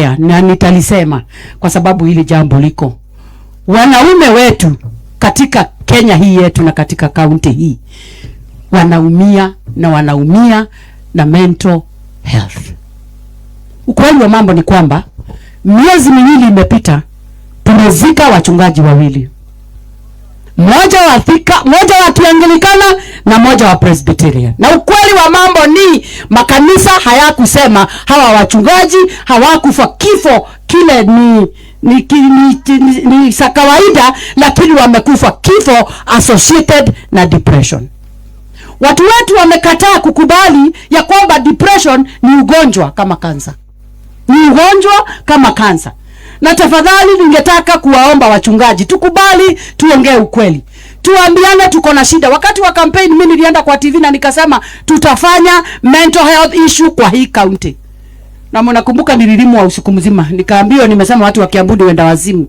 Nitaongea na nitalisema kwa sababu hili jambo liko. Wanaume wetu katika Kenya hii yetu na katika kaunti hii wanaumia na wanaumia na mental health. Ukweli wa mambo ni kwamba miezi 2 imepita, tumezika wachungaji wawili, mmoja wa Thika, mmoja wa Kianglikana na mmoja wa Presbyterian. Na ukweli wa mambo ni makanisa hayakusema hawa wachungaji hawakufa kifo kile ni sa kawaida, lakini wamekufa kifo associated na depression. Watu wetu wamekataa kukubali ya kwamba depression ni ugonjwa kama kansa. Ni ugonjwa kama kansa. Na tafadhali ningetaka kuwaomba wachungaji tukubali, tuongee ukweli. Tuambiane tuko na shida. Wakati wa campaign mimi nilienda kwa TV na nikasema tutafanya mental health issue kwa hii county. Na mnakumbuka nililimwa usiku mzima. Nikaambiwa nimesema watu wa Kiambu ni wenda wazimu.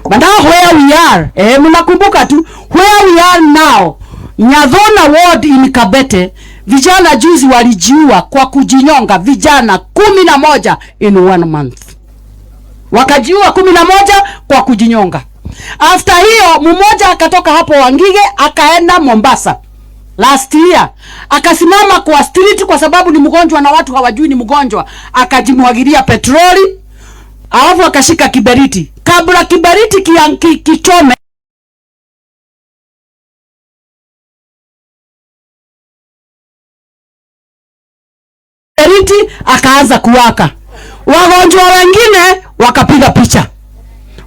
But now where we are, mnakumbuka tu where we are now. Nyathona ward in Kabete, vijana juzi walijiua kwa kujinyonga, vijana 11 in 1 month. Wakajiua 11 kwa kujinyonga. After hiyo mmoja akatoka hapo Wangige akaenda Mombasa last year, akasimama kwa street kwa sababu ni mgonjwa na watu hawajui ni mgonjwa, akajimwagilia petroli alafu akashika kiberiti. Kabla kiberiti kichome kiberiti akaanza kuwaka. Wagonjwa wengine wakapiga picha,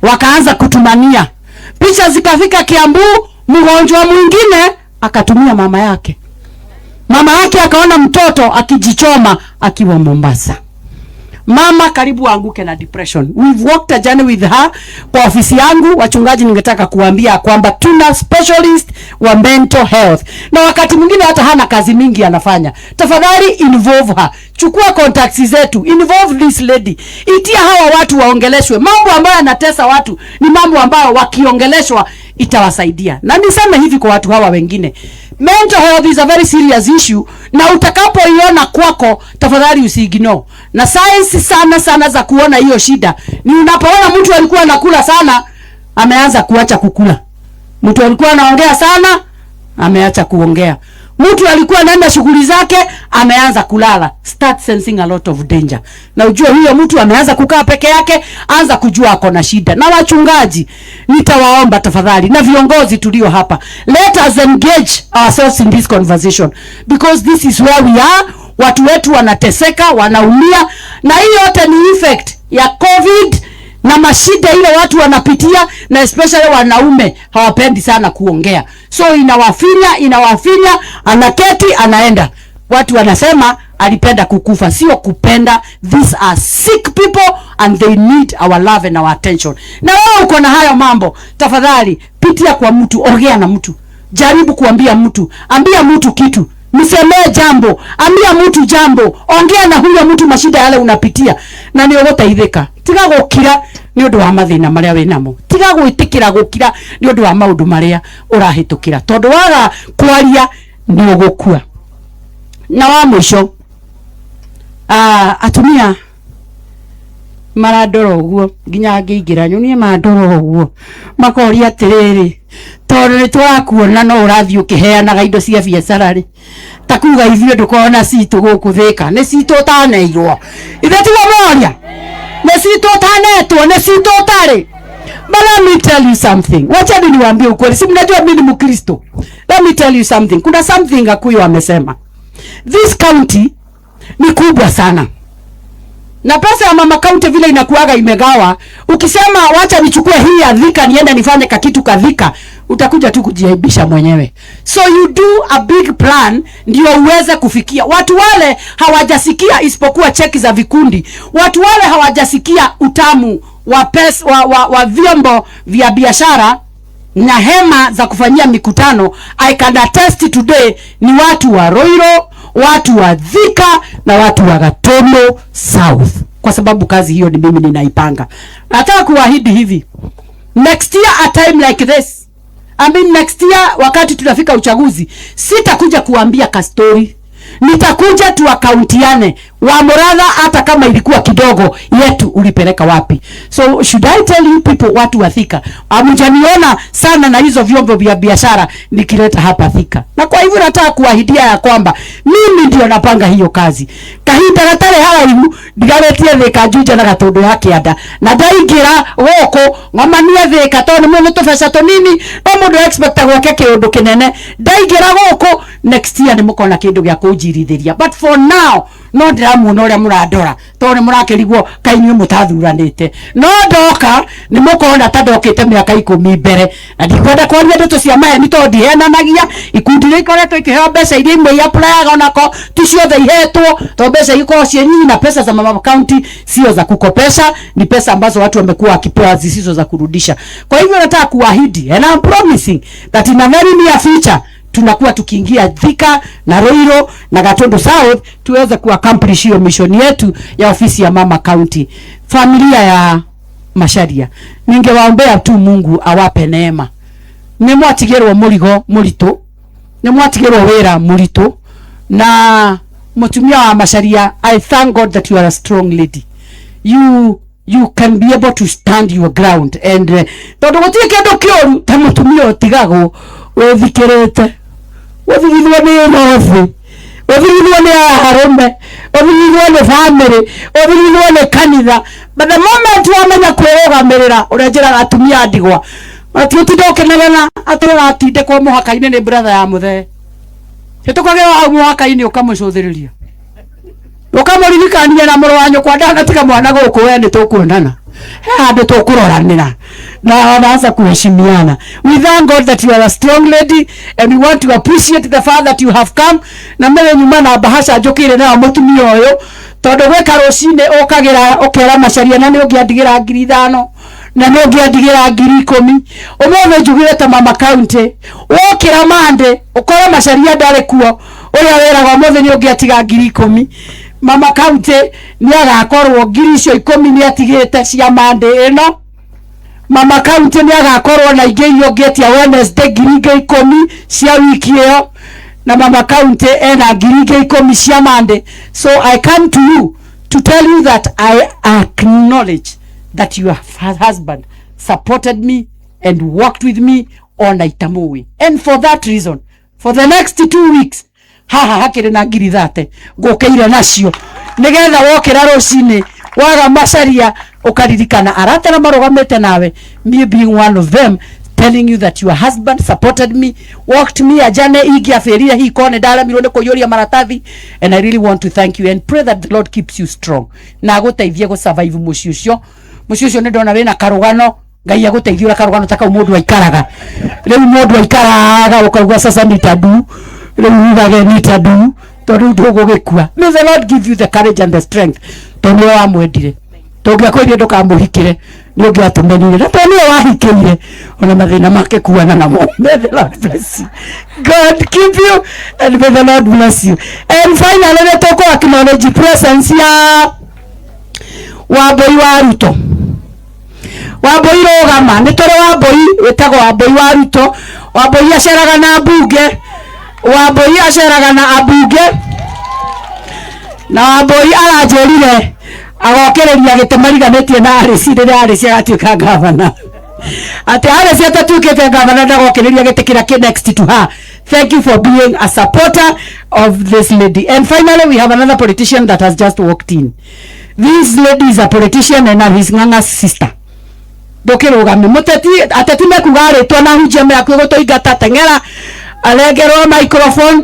wakaanza kutumania picha, zikafika Kiambu. Mgonjwa mwingine akatumia mama yake. Mama yake akaona mtoto akijichoma akiwa Mombasa. Mama karibu aanguke na depression. We've walked a journey with her kwa ofisi yangu. Wachungaji, ningetaka kuambia kwamba tuna specialist wa mental health, na wakati mwingine hata hana kazi mingi anafanya. Tafadhali involve her, chukua contacts zetu, involve this lady, itia hawa watu waongeleshwe. Mambo ambayo yanatesa watu ni mambo ambayo wakiongeleshwa itawasaidia. Na niseme hivi kwa watu hawa wengine, mental health is a very serious issue, na utakapoiona kwako tafadhali usiignore. Na science sana sana za kuona hiyo shida ni unapoona mtu alikuwa anakula sana ameanza kuacha kukula, mtu alikuwa anaongea sana ameacha kuongea, mtu alikuwa anaenda shughuli zake ameanza kulala. Start sensing a lot of danger. Na ujue huyo mtu ameanza kukaa peke yake, anza kujua ako na shida. Na wachungaji nitawaomba tafadhali, na viongozi tulio hapa, let us engage ourselves in this conversation because this is where we are. Watu wetu wanateseka, wanaumia, na hii yote ni effect ya COVID na mashida ile watu wanapitia, na especially wanaume hawapendi sana kuongea. So inawafinya, inawafinya, anaketi anaenda. Watu wanasema alipenda kukufa. Sio kupenda. These are sick people and they need our love and our attention. Na wewe uko na hayo mambo, tafadhali pitia kwa mtu, ongea na mtu, jaribu kuambia mtu, ambia mtu kitu, msemee jambo, ambia mtu jambo, ongea na huyo mtu mashida yale unapitia, na ni uguteithika. Tiga gukira ni undu wa mathina maria winamo, tiga gwitikira gukira ni undu wa maundu maria urahitukira, tondu waga kwaria ni ugukua. Na wa mwisho, atumia marandora uguo nginya ngĩingĩra nyonie marandora uguo makoria atiriri, tondu nĩ tũrakuona no ũrathiĩ ũkĩheanaga indo cia biacara rĩ, ta kuga ithuĩ ndũkorwo na citũ gũkũ Thĩka, nĩ citũ ũtaneirwo. Ithe tiguo moria, nĩ citũ ũtanetwo, nĩ citũ ũtarĩ. But let me tell you something. Wacha niwaambie ukweli. Si mnajua mimi ni Mkristo. Let me tell you something. Kuna something Akuyo amesema. This county ni kubwa sana. Na pesa ya mama county vile inakuaga imegawa, ukisema wacha nichukue hii ya Thika niende nifanye kakitu ka Thika, utakuja tu kujiaibisha mwenyewe. So you do a big plan ndio uweze kufikia. Watu wale hawajasikia isipokuwa cheki za vikundi. Watu wale hawajasikia utamu wa pesa, wa vyombo vya biashara na hema za kufanyia mikutano. I can attest today ni watu wa Ruiru, watu wa Thika na watu wa Gatundu South, kwa sababu kazi hiyo ni mimi ninaipanga. Nataka kuahidi hivi, next year a time like this, I mean next year wakati tunafika uchaguzi, sitakuja kuambia ka story, Nitakuja tuakauntiane wa Muratha, hata kama ilikuwa kidogo yetu ulipeleka wapi? So should I tell you people, watu wa Thika, hamjaniona sana na hizo vyombo vya biashara nikileta hapa Thika, na kwa hivyo nataka kuahidia ya kwamba mimi ndio napanga hiyo kazi. Kahinda gatari haraihu ndigaretie Thika, Juja na Gatundu ya Kianda, na ndaingira guku ng'omanie Thika, tondu nĩ tũbeca tũnini no mũndũ expect gwake kĩũndũ kĩnene. Ndaingĩra gũkũ next year nĩ mũkona kĩndũ gĩa kũnjirithĩria, but for now no ndĩramuona ũrĩa mũrandora, tondũ nĩ mũrakĩrigwo kaĩ inyuĩ mũtathuranĩte. No ndoka nĩ mũkona ta ndokĩte mĩaka 10 mbere, na ndikwenda kwaria ndeto cia maheni tondũ ndihenanagia. Ikundi iria ikoretwo ikĩheo mbeca iria imwe iapply onako ti ciothe ihetwo, tondũ mbeca ikorwo ciĩ nyingi, na pesa za mama county sio za kukopesha, ni pesa ambazo watu wamekuwa wakipewa zisizo za kurudisha. Kwa hivyo nataka kuahidi, and I'm promising that in a very near future tunakuwa tukiingia Thika na Ruiru na Gatundu South tuweze kuaccomplish hiyo mission yetu ya ofisi ya mama county. Familia ya Macharia, ningewaombea tu Mungu awape neema. Nĩ mwatigĩrwo mũrigo mũritũ, nĩ mwatigĩrwo wĩra mũritũ, na mũtumia wa Macharia, I thank God that you are a strong lady. You can be able to stand your ground and tondũ gũtirĩ kĩndũ kĩũru ta mũtumia ũtigagwo wĩthikĩrĩte, ũthigithwo nĩ rothi, ũthigithwo nĩ arũme, ũthigithwo nĩ family, ũthigithwo nĩ kanitha. But the moment wamenya kwĩrũgamĩrĩra, ũrĩa njĩraga atumia a ndigwa, matiũtinda ũkĩnegena atĩ ũratindĩkwo mũhaka-inĩ nĩ brother ya mũthee. Hĩtũkagĩra hau mũhaka-inĩ, ũkamũcũthĩrĩria, ũkamũririkania na mũrũ wa nyũkwa ndanatiga mwana gũkũ, we nĩ tũkuonana he handũ tũkũroranĩra na wanaanza kuheshimiana. We thank God that you are a strong lady and we want to appreciate the fact that you have come. Na mere nyuma na bahasha njũkĩire nayo mũtumia ũyũ, tondũ gwĩka rũcinĩ ũkagĩra ũkera Macharia na nĩ ũngĩandigĩra 5,000 na nĩ ũngĩandigĩra 10,000. Ũmũthĩ njugire ta mama county, wokĩra mande ũkore Macharia ndarĩ kuo, ũrĩa wĩraga ũmũthĩ nĩ ũngĩatiga 10,000, mama county nĩ agakorwo ngiri icio 10 nĩ atigĩte cia mande ĩno. Mama county nĩ agakorwo na ingĩ iria ũngĩetia Wednesday, ngiri ingĩ 10 cia wiki ĩyo, na mama county ena ngiri ingĩ 10 cia Monday. So I come to you to tell you that I acknowledge that your husband supported me and worked with me on Itamui, and for that reason, for the next 2 weeks, haha hakĩrĩ na 30,000 ngũkĩire nacio, nĩgetha wokĩra rũcinĩ waga Macharia ũkaririkana arata na marũgamĩte nawe, me being one of them, telling you that your husband supported me, walked me a journey ingĩabĩrire hihi korwo nĩ ndaremirwo nĩ kũiyũria maratathi. And I really want to thank you and pray that the Lord keeps you strong na agũteithie gũ survive mũciĩ ũcio. Mũciĩ ũcio nĩ ndona wĩna karũgano. Ngai agũteithie ũrĩa karũgano ta kau mũndũ aikaraga. Rĩu mũndũ aikaraga ũkauga sasa nitadu, rĩu ugage nitadu, tondũ rĩu ndũgũgĩkua. May the Lord give you the courage and the strength, tondũ nĩwe wamwendire. Tũngĩakwĩrire ndũkamũhikĩre nĩ ũngĩatũmenire, na tondũ nĩwe wahikĩire ona mathĩna make kuana namo. May the Lord bless you. God keep you and may the Lord bless you. And finally, nĩ tũkũ acknowledge presence ya Wambui wa Ruto. Wambui, rũgama. Nĩ tũrĩ Wambui wĩtagwo Wambui wa Ruto. Wambui aceraga na mbunge, Wambui aceraga na ambunge, na Wambui aranjĩrire agokĩrĩria gĩtĩ mariganĩtie na Alice rĩrĩa Alice agatuĩka gavana, atĩ Alice atatuĩkĩte gavana ndagokĩrĩria gĩtĩ kĩrĩa kĩ next to her. Thank you for being a supporter of this lady. And finally, we have another politician that has just walked in. This lady is a politician and his Ng'ang'a's sister. Ndũkĩrũgame mũteti, ateti mekuga rĩtwa na hunjia mĩaku ĩgũtũingata. Teng'era arengerwo microphone.